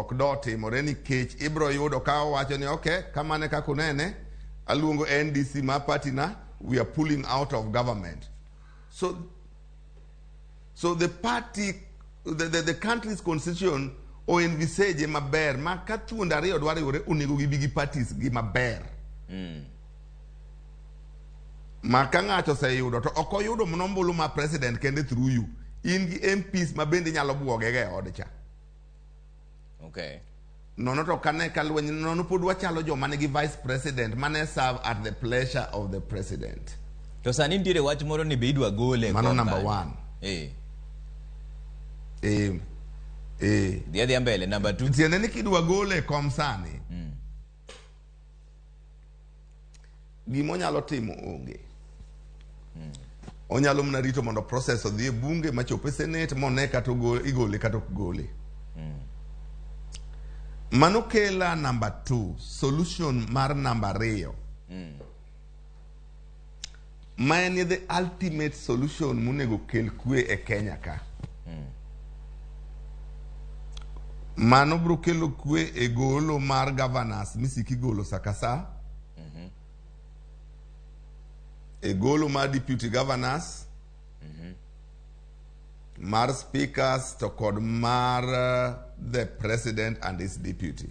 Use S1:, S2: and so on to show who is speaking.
S1: Ok do timore nikech ibro yudo ka owacho ni okay, kamano e kaka unene, aluongo NDC ma party na, we are pulling out of government. So the party, the country's constitution o envisage maber ma ka thuonde ariyo dwa riwore onego gibi gi parties gi maber. Ma ka ng'ato oseyudo to ok oyudo mana ombulu ma president kende through you. In gi MPs ma bende inyalo buoge ga e od cha. Nono to kane ka lweny nono pod wachalo joma nigi vice president mane serve at the pleasure of the president.
S2: To sani nitiere wach moro ni be idwa gole e
S1: Mano
S2: kom
S1: number
S2: kanyo.
S1: one.
S2: Dhi adhiya mbele number 2.
S1: Tiende ni kidwa gole e kom sani. Gima onyalo timo onge. Onyalo mana rito mondo process odhi e bunge machop e senate mone kata igole kata ok gole. Mano kela number 2, solution mar number 2. Ma en the ultimate solution monego kel kwe e Kenya ka. Mano biro kelo kwe e golo mar governors misiki golo sa ka sa. E golo mar deputy governors, mar speakers to kod mar the president and his deputy.